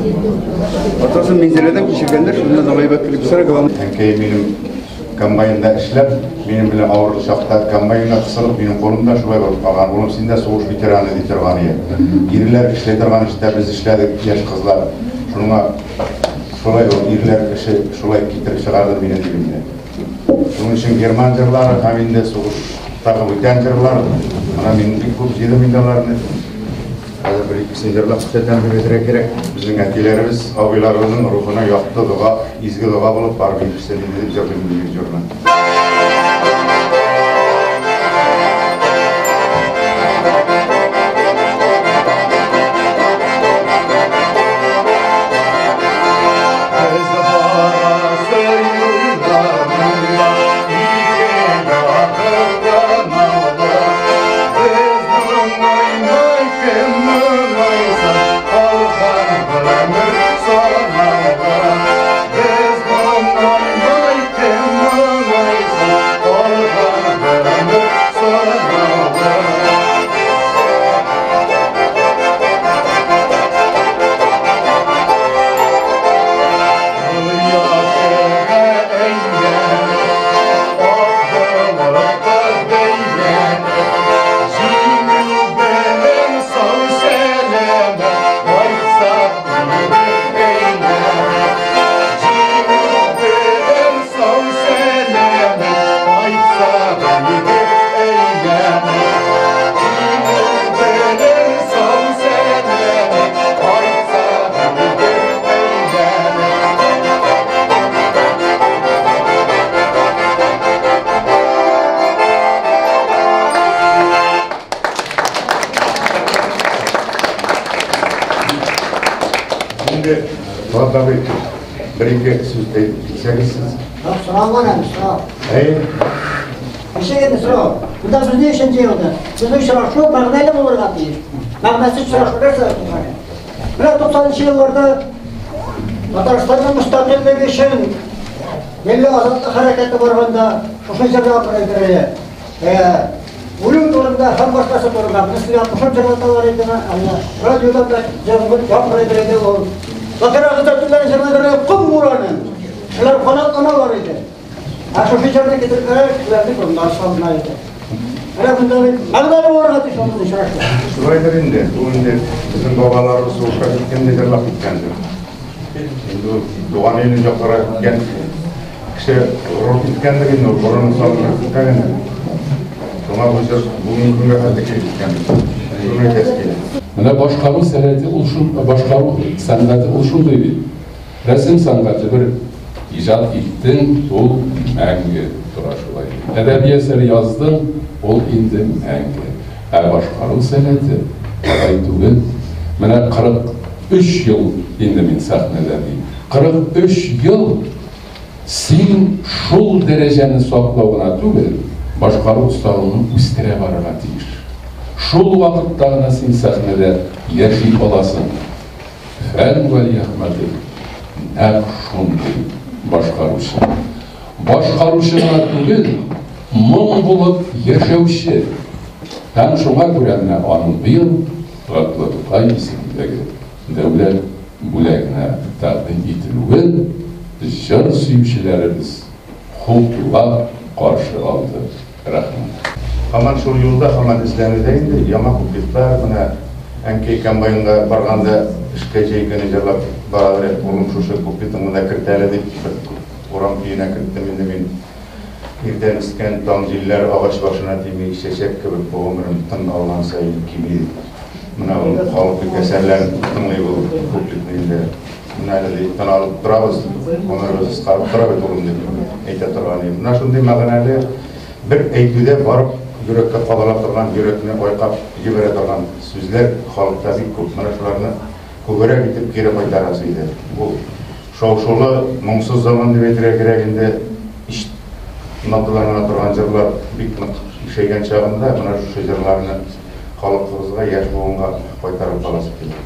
Атасын Минзәләдән күчергәннәр, шуннан Алайбәк килеп сораган. Әнкәй минем комбайнда эшләп, минем белән авырлы чакта комбайнга кысылып, минем кулымда шулай булып калган. Улым, син дә сугыш ветераны ди торган иде. Ирләр эшли торган эштә без эшләдек, яшь кызлар. Шуңа шулай ул ирләр эше шулай китереп чыгарды мине дип инде. Шуның өчен герман җырлары һәм инде сугыштагы бүтән җырлар, менә мин бик күп җыйдым инде аларны. Хәзер бер икесен җырлап күрсәтәм дип әйтергә кирәк. Безнең әтиләребез, абыйларыбызның рухына якты дога, изге дога булып барып ирешсен инде дип җырлыйм мин җырны. Инде Фоат абый, бер-ике сүз әйтеп китсәгез сез. Сорау бар әле, сорау. Әй, Ничек инде сорау? Монда без ни өчен җыелдык? Безнең очрашу мәгънәле булырга тиеш. Мәгънәсез очрашу нәрсә ул? Менә 90 елларда Татарстанның мөстәкыйльлеге өчен милли азатлык хәрәкәте барганда шушы җырга әйтергә. Үлем турында һәм башкасы турында менә сезгә кушып җырлаталар иде, әллә радиодан да яңгырый иде ул. Закир Гыйззәтуллин җырлыйдыр ком бураны. Кешеләр канатланалар иде. Ә шушы җырны китерделәр, кешеләрнең борыннары салына иде. Менә монда бит мәгънәле булырга тиеш ул очрашу. Шулайдыр инде. Ул инде безнең бабаларыбыз сугышка киткәндә җырлап киткәндер. Инде ул туган илен якларга киткән кеше горур киткәндер инде, ул борынын салынып киткән. Шуңа бу җыр бүгенге көнгә хәтле килеп җиткән. Шуны әйтәсе килә. Менә башкару сәләте ул шул, башкару сәнгате ул шундый бит. Рәсем сәнгате бер иҗат иттең, ул мәңге тора шулай. Әдәби әсәр яздың, ул инде мәңге. Ә башкару сәләте алай түгел. Менә 43 ел инде мин сәхнәдә ди. 43 ел син шул дәрәҗәне саклау гына түгел, башкару осталыгыңны үстерә барырга тиеш. Шул вакытта гына син сәхнәдә яши аласың. Фән Вәлиәхмәтов нәкъ шундый башкаручы. Башкаручы гына түгел, моң булып яшәүче. Һәм шуңа күрә менә аның быел Габдулла Тукай исемендәге дәүләт бүләгенә тәкъдим ителүен җыр сөючеләребез хуплап каршы алды. Рәхмәт. Һаман шул юлда, һаман эзләнүдә инде, яңа куплетлар, менә әнкәй комбайнга барганда эшкә җәй көне җырлап барадыр әле, улым шушы куплетыңны да керт әле дип, бер урам көенә керттем инде мин. Иртән искән таң җилләр агач башына тими, чәчәк кебек бу гомерем тын алган саен кими. Менә ул халык бик әсәрләрен күп тыңлый ул куплетны инде. Менә әле ди, тын алып торабыз, гомеребез кыскарып тора бит улым дип әйтә торган идем. Менә шундый мәгънәле бер әйтүдә барып йөрәккә кадала торган, йөрәкне айкап җибәрә торган сүзләр халыкта бик күп. Менә шуларны күбрәк итеп кире кайтарасы иде. Бу шау-шулы, моңсыз заман дип әйтергә кирәк инде. Ич ноталар гына торган җырлар бик нык ишәйгән чагында менә шушы җырларны халкыбызга, яшь буынга кайтарып каласы килә.